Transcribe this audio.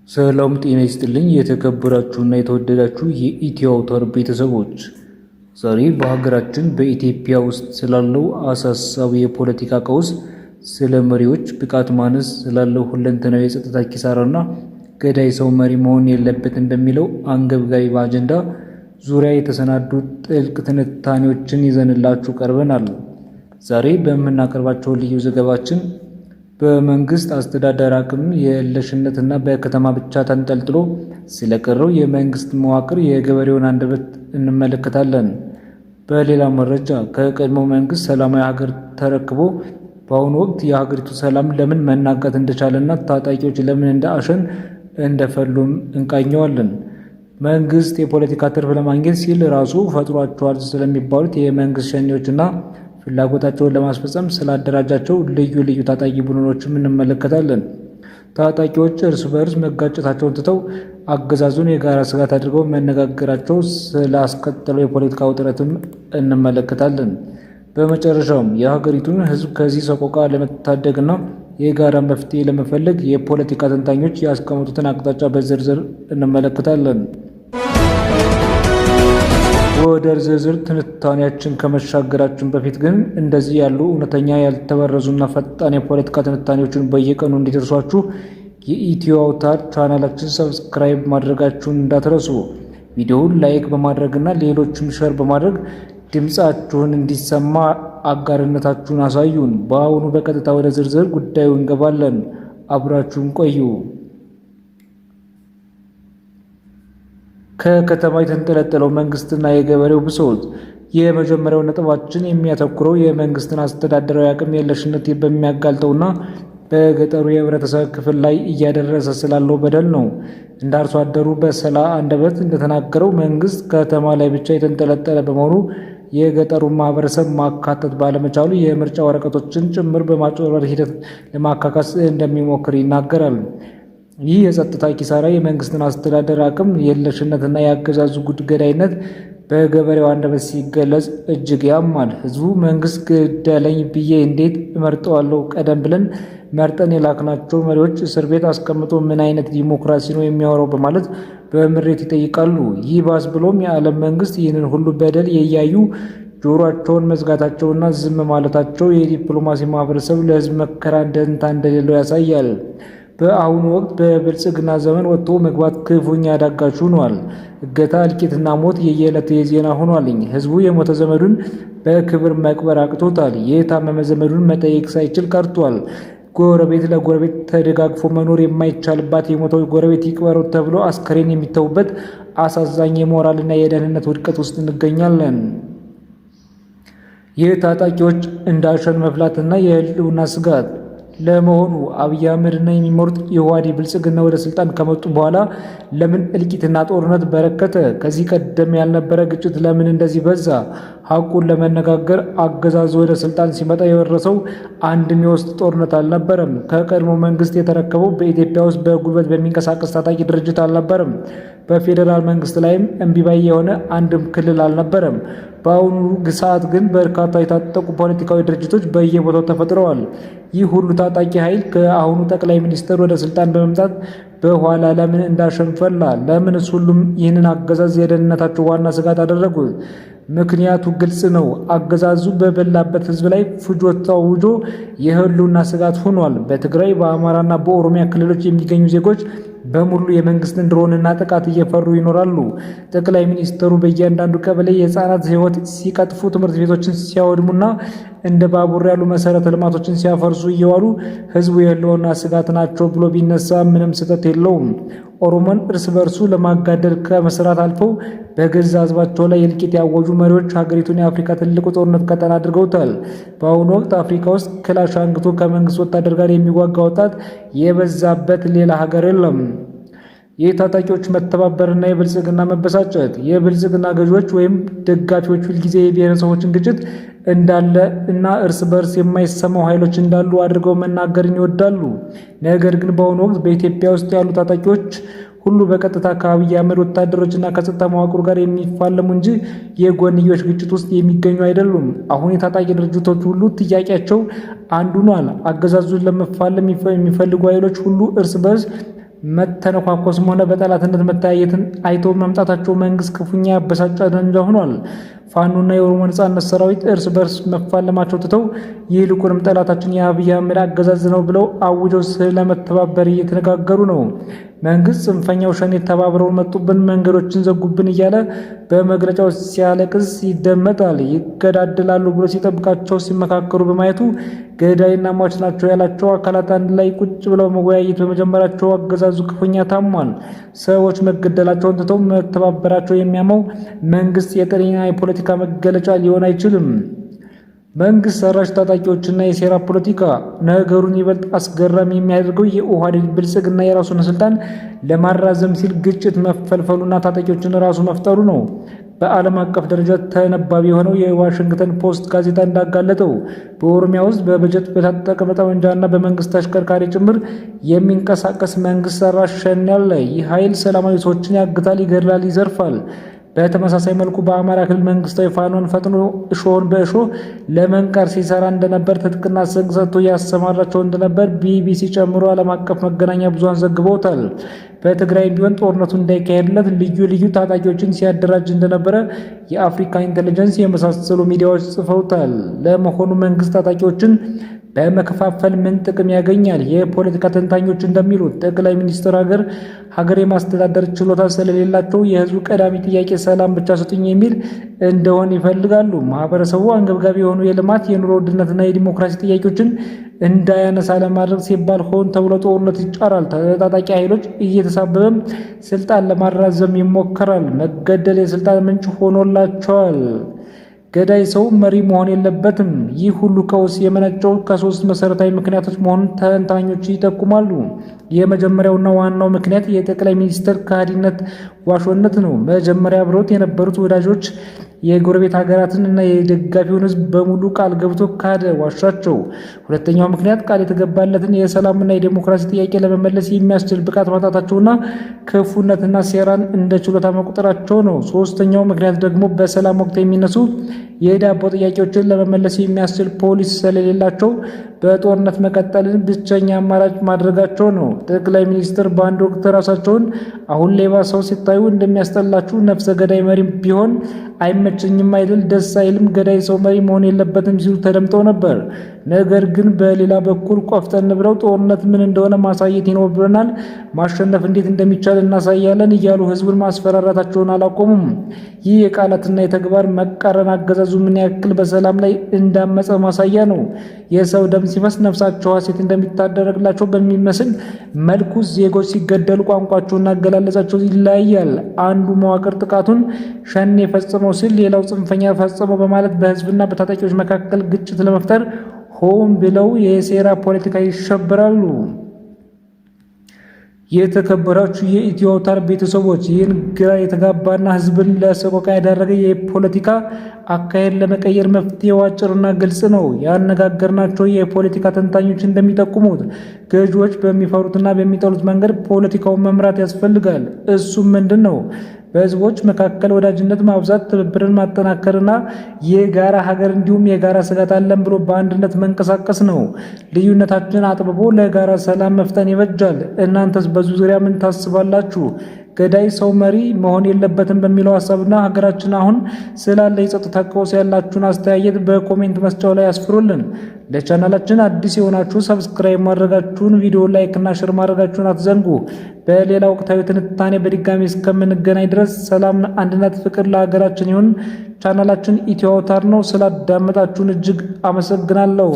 ሰላም ጤና ይስጥልኝ የተከበራችሁና የተወደዳችሁ የኢትዮ አውታር ቤተሰቦች፣ ዛሬ በሀገራችን በኢትዮጵያ ውስጥ ስላለው አሳሳቢ የፖለቲካ ቀውስ፣ ስለ መሪዎች ብቃት ማነስ፣ ስላለው ሁለንተናዊ የጸጥታ ኪሳራና ገዳይ ሰው መሪ መሆን የለበትም በሚለው አንገብጋቢ አጀንዳ ዙሪያ የተሰናዱ ጥልቅ ትንታኔዎችን ይዘንላችሁ ቀርበናል። ዛሬ በምናቀርባቸው ልዩ ዘገባችን በመንግስት አስተዳደር አቅም የለሽነትና በከተማ ብቻ ተንጠልጥሎ ስለቀረው የመንግስት መዋቅር የገበሬውን አንደበት እንመለከታለን። በሌላ መረጃ ከቀድሞ መንግስት ሰላማዊ ሀገር ተረክቦ በአሁኑ ወቅት የሀገሪቱ ሰላም ለምን መናጋት እንደቻለና ታጣቂዎች ለምን እንደ አሸን እንደፈሉም እንቃኘዋለን። መንግስት የፖለቲካ ትርፍ ለማግኘት ሲል ራሱ ፈጥሯቸዋል ስለሚባሉት የመንግስት ሸኔዎችና ፍላጎታቸውን ለማስፈጸም ስላደራጃቸው ልዩ ልዩ ታጣቂ ቡድኖችም እንመለከታለን። ታጣቂዎች እርስ በእርስ መጋጨታቸውን ትተው አገዛዙን የጋራ ስጋት አድርገው መነጋገራቸው ስላስከተለው የፖለቲካ ውጥረትም እንመለከታለን። በመጨረሻውም የሀገሪቱን ሕዝብ ከዚህ ሰቆቃ ለመታደግና የጋራ መፍትሄ ለመፈለግ የፖለቲካ ተንታኞች ያስቀመጡትን አቅጣጫ በዝርዝር እንመለከታለን። ወደ ዝርዝር ትንታኔያችን ከመሻገራችን በፊት ግን እንደዚህ ያሉ እውነተኛ ያልተበረዙና ፈጣን የፖለቲካ ትንታኔዎችን በየቀኑ እንዲደርሷችሁ የኢትዮ አውታር ቻናላችን subscribe ማድረጋችሁን እንዳትረሱ። ቪዲዮውን like በማድረግና ሌሎችም share በማድረግ ድምፃችሁን እንዲሰማ አጋርነታችሁን አሳዩን። በአሁኑ በቀጥታ ወደ ዝርዝር ጉዳዩ እንገባለን። አብራችሁን ቆዩ። ከከተማ የተንጠለጠለው መንግስትና የገበሬው ብሶት። የመጀመሪያው ነጥባችን የሚያተኩረው የመንግስትን አስተዳደራዊ አቅም የለሽነት በሚያጋልጠውና በገጠሩ የህብረተሰብ ክፍል ላይ እያደረሰ ስላለው በደል ነው። እንደ አርሶ አደሩ በሰላ አንደበት እንደተናገረው መንግስት ከተማ ላይ ብቻ የተንጠለጠለ በመሆኑ የገጠሩን ማህበረሰብ ማካተት ባለመቻሉ የምርጫ ወረቀቶችን ጭምር በማጭበርበር ሂደት ለማካካስ እንደሚሞክር ይናገራል። ይህ የጸጥታ ኪሳራ፣ የመንግስትን አስተዳደር አቅም የለሽነትና የአገዛዙ ገዳይነት በገበሬው አንደበት ሲገለጽ እጅግ ያማል። ህዝቡ መንግስት ግደለኝ ብዬ እንዴት እመርጠዋለሁ? ቀደም ብለን መርጠን የላክናቸው መሪዎች እስር ቤት አስቀምጦ ምን አይነት ዲሞክራሲ ነው የሚያወራው? በማለት በምሬት ይጠይቃሉ። ይህ ባስ ብሎም የዓለም መንግስት ይህንን ሁሉ በደል የያዩ ጆሯቸውን መዝጋታቸውና ዝም ማለታቸው የዲፕሎማሲ ማህበረሰብ ለህዝብ መከራ ደንታ እንደሌለው ያሳያል። በአሁኑ ወቅት በብልጽግና ዘመን ወጥቶ መግባት ክፉኛ አዳጋች ሆኗል። እገታ፣ እልቂትና ሞት የየዕለት የዜና ሆኗልኝ። ህዝቡ የሞተ ዘመዱን በክብር መቅበር አቅቶታል። የታመመ ዘመዱን መጠየቅ ሳይችል ቀርቷል። ጎረቤት ለጎረቤት ተደጋግፎ መኖር የማይቻልባት፣ የሞተው ጎረቤት ይቅበረው ተብሎ አስከሬን የሚተውበት አሳዛኝ የሞራልና የደህንነት ውድቀት ውስጥ እንገኛለን። ይህ ታጣቂዎች እንዳሸን መፍላትና የህልውና ስጋት። ለመሆኑ አብይ አህመድና የሚመሩት የህወሓት ብልጽግና ወደ ስልጣን ከመጡ በኋላ ለምን እልቂትና ጦርነት በረከተ? ከዚህ ቀደም ያልነበረ ግጭት ለምን እንደዚህ በዛ? ሀቁን ለመነጋገር አገዛዙ ወደ ስልጣን ሲመጣ የወረሰው አንድም የውስጥ ጦርነት አልነበረም። ከቀድሞ መንግስት የተረከበው በኢትዮጵያ ውስጥ በጉልበት በሚንቀሳቀስ ታጣቂ ድርጅት አልነበረም። በፌዴራል መንግስት ላይም እምቢባይ የሆነ አንድም ክልል አልነበረም። በአሁኑ ሰዓት ግን በርካታ የታጠቁ ፖለቲካዊ ድርጅቶች በየቦታው ተፈጥረዋል። ይህ ሁሉ ታጣቂ ኃይል ከአሁኑ ጠቅላይ ሚኒስትር ወደ ስልጣን በመምጣት በኋላ ለምን እንዳሸንፈላ? ለምንስ ሁሉም ይህንን አገዛዝ የደህንነታቸው ዋና ስጋት አደረጉት? ምክንያቱ ግልጽ ነው። አገዛዙ በበላበት ህዝብ ላይ ፍጆታ አውጆ የህልውና ስጋት ሆኗል። በትግራይ፣ በአማራና በኦሮሚያ ክልሎች የሚገኙ ዜጎች በሙሉ የመንግስትን ድሮንና ጥቃት እየፈሩ ይኖራሉ። ጠቅላይ ሚኒስትሩ በእያንዳንዱ ቀበሌ የህፃናት ህይወት ሲቀጥፉ፣ ትምህርት ቤቶችን ሲያወድሙና እንደ ባቡር ያሉ መሰረተ ልማቶችን ሲያፈርሱ እየዋሉ ህዝቡ የህልውና ስጋት ናቸው ብሎ ቢነሳ ምንም ስህተት የለውም። ኦሮሞን እርስ በእርሱ ለማጋደል ከመስራት አልፈው በገዛ ህዝባቸው ላይ የእልቂት ያወጁ መሪዎች ሀገሪቱን የአፍሪካ ትልቁ ጦርነት ቀጠና አድርገውታል። በአሁኑ ወቅት አፍሪካ ውስጥ ክላሽ አንግቶ ከመንግስት ወታደር ጋር የሚዋጋ ወጣት የበዛበት ሌላ ሀገር የለም። የታጣቂዎች መተባበርና የብልጽግና መበሳጨት። የብልጽግና ገዢዎች ወይም ደጋፊዎች ሁልጊዜ የብሔረሰቦችን ግጭት እንዳለ እና እርስ በርስ የማይሰማው ኃይሎች እንዳሉ አድርገው መናገርን ይወዳሉ። ነገር ግን በአሁኑ ወቅት በኢትዮጵያ ውስጥ ያሉ ታጣቂዎች ሁሉ በቀጥታ ከአብይ አህመድ ወታደሮችና ከጸጥታ መዋቅሩ ጋር የሚፋለሙ እንጂ የጎንዮሽ ግጭት ውስጥ የሚገኙ አይደሉም። አሁን የታጣቂ ድርጅቶች ሁሉ ጥያቄያቸው አንዱ ሆኗል። አገዛዙን ለመፋለም የሚፈልጉ ኃይሎች ሁሉ እርስ በርስ መተነኳኮስም ሆነ በጠላትነት መተያየትን አይቶ መምጣታቸው መንግስት ክፉኛ ያበሳጨ አጀንዳ ሆኗል። ፋኖና የኦሮሞ ነጻነት ሰራዊት እርስ በርስ መፋለማቸው ትተው ይልቁንም ጠላታችን የአብይ አህመድ አገዛዝ ነው ብለው አውጀው ስለመተባበር እየተነጋገሩ ነው። መንግስት ጽንፈኛው ሸኔ ተባብረው መጡብን፣ መንገዶችን ዘጉብን እያለ በመግለጫው ሲያለቅስ ይደመጣል። ይገዳደላሉ ብሎ ሲጠብቃቸው ሲመካከሩ በማየቱ ገዳይና ሟች ናቸው ያላቸው አካላት አንድ ላይ ቁጭ ብለው መወያየት በመጀመራቸው አገዛዙ ክፉኛ ታሟል። ሰዎች መገደላቸውን ትተው መተባበራቸው የሚያመው መንግስት የጤነኛ የፖለቲካ መገለጫ ሊሆን አይችልም። መንግስት ሰራሽ ታጣቂዎችና የሴራ ፖለቲካ ነገሩን ይበልጥ አስገራሚ የሚያደርገው የኦህዴድ ብልጽግና የራሱን ስልጣን ለማራዘም ሲል ግጭት መፈልፈሉና ታጣቂዎችን ራሱ መፍጠሩ ነው። በዓለም አቀፍ ደረጃ ተነባቢ የሆነው የዋሽንግተን ፖስት ጋዜጣ እንዳጋለጠው በኦሮሚያ ውስጥ በበጀት በታጠቀ በጠመንጃና በመንግስት ተሽከርካሪ ጭምር የሚንቀሳቀስ መንግስት ሰራሽ ሸኔ አለ። ይህ ኃይል ሰላማዊ ሰዎችን ያግታል፣ ይገድላል፣ ይዘርፋል። በተመሳሳይ መልኩ በአማራ ክልል መንግስታዊ ፋኖን ፈጥኖ እሾህን በእሾህ ለመንቀር ሲሰራ እንደነበር ትጥቅና ስንቅ ሰጥቶ እያሰማራቸው እንደነበር ቢቢሲ ጨምሮ ዓለም አቀፍ መገናኛ ብዙሃን ዘግበውታል። በትግራይም ቢሆን ጦርነቱ እንዳይካሄድለት ልዩ ልዩ ታጣቂዎችን ሲያደራጅ እንደነበረ የአፍሪካ ኢንቴሊጀንስ የመሳሰሉ ሚዲያዎች ጽፈውታል። ለመሆኑ መንግስት ታጣቂዎችን በመከፋፈል ምን ጥቅም ያገኛል? የፖለቲካ ተንታኞች እንደሚሉት ጠቅላይ ሚኒስትር ሀገር የማስተዳደር ችሎታ ስለሌላቸው የህዝቡ ቀዳሚ ጥያቄ ሰላም ብቻ ስጡኝ የሚል እንደሆን ይፈልጋሉ። ማህበረሰቡ አንገብጋቢ የሆኑ የልማት፣ የኑሮ ውድነትና የዲሞክራሲ ጥያቄዎችን እንዳያነሳ ለማድረግ ሲባል ሆን ተብሎ ጦርነት ይጫራል። ታጣቂ ኃይሎች እየተሳበበም ስልጣን ለማራዘም ይሞከራል። መገደል የስልጣን ምንጭ ሆኖላቸዋል። ገዳይ ሰው መሪ መሆን የለበትም። ይህ ሁሉ ቀውስ የመነጨው ከሶስት መሰረታዊ ምክንያቶች መሆኑን ተንታኞች ይጠቁማሉ። የመጀመሪያውና ዋናው ምክንያት የጠቅላይ ሚኒስትር ከሃዲነት፣ ዋሾነት ነው። መጀመሪያ አብረውት የነበሩት ወዳጆች የጎረቤት ሀገራትን እና የደጋፊውን ሕዝብ በሙሉ ቃል ገብቶ ካደ፣ ዋሻቸው። ሁለተኛው ምክንያት ቃል የተገባለትን የሰላምና የዴሞክራሲ ጥያቄ ለመመለስ የሚያስችል ብቃት ማጣታቸውና ክፉነትና ሴራን እንደ ችሎታ መቁጠራቸው ነው። ሶስተኛው ምክንያት ደግሞ በሰላም ወቅት የሚነሱ የዳቦ ጥያቄዎችን ለመመለስ የሚያስችል ፖሊሲ ስለሌላቸው በጦርነት መቀጠልን ብቸኛ አማራጭ ማድረጋቸው ነው። ጠቅላይ ሚኒስትር በአንድ ወቅት ራሳቸውን አሁን ሌባ ሰው ሲታዩ እንደሚያስጠላችሁ ነፍሰ ገዳይ መሪ ቢሆን አይመቸኝም አይደል፣ ደስ አይልም፣ ገዳይ ሰው መሪ መሆን የለበትም ሲሉ ተደምጠው ነበር። ነገር ግን በሌላ በኩል ቆፍጠን ብለው ጦርነት ምን እንደሆነ ማሳየት ይኖርብናል፣ ማሸነፍ እንዴት እንደሚቻል እናሳያለን እያሉ ህዝቡን ማስፈራራታቸውን አላቆሙም። ይህ የቃላትና የተግባር መቃረን አገዛዙ ምን ያክል በሰላም ላይ እንዳመፀ ማሳያ ነው። የሰው ደም ሲፈስ ነፍሳቸው ሐሴት እንደሚታደረግላቸው በሚመስል መልኩ ዜጎች ሲገደሉ ቋንቋቸውና አገላለጻቸው ይለያያል። አንዱ መዋቅር ጥቃቱን ሸኔ ፈጽመው ሲል፣ ሌላው ጽንፈኛ ፈጽመው በማለት በህዝብና በታጣቂዎች መካከል ግጭት ለመፍጠር ሆን ብለው የሴራ ፖለቲካ ይሸበራሉ። የተከበራችሁ የኢትዮ አውታር ቤተሰቦች፣ ይህን ግራ የተጋባና ህዝብን ለሰቆቃ ያዳረገ የፖለቲካ አካሄድ ለመቀየር መፍትሄው አጭርና ግልጽ ነው። ያነጋገርናቸው የፖለቲካ ተንታኞች እንደሚጠቁሙት ገዢዎች በሚፈሩትና በሚጠሉት መንገድ ፖለቲካውን መምራት ያስፈልጋል። እሱም ምንድን ነው? በህዝቦች መካከል ወዳጅነት ማብዛት፣ ትብብርን ማጠናከርና የጋራ ሀገር እንዲሁም የጋራ ስጋት አለን ብሎ በአንድነት መንቀሳቀስ ነው። ልዩነታችን አጥብቦ ለጋራ ሰላም መፍጠን ይበጃል። እናንተስ በዙ ዙሪያ ምን ታስባላችሁ? ገዳይ ሰው መሪ መሆን የለበትም በሚለው ሀሳብና ሀገራችን አሁን ስላለ የጸጥታ ቀውስ ያላችሁን አስተያየት በ comment መስጫው ላይ አስፍሩልን። ለቻናላችን አዲስ የሆናችሁ subscribe ማድረጋችሁን፣ ቪዲዮ like እና share ማድረጋችሁን አትዘንጉ። በሌላ ወቅታዊ ትንታኔ በድጋሚ እስከምንገናኝ ድረስ ሰላም፣ አንድነት፣ ፍቅር ለሀገራችን ይሁን። ቻናላችን ኢትዮ አውታር ነው። ስላዳመጣችሁን እጅግ አመሰግናለሁ።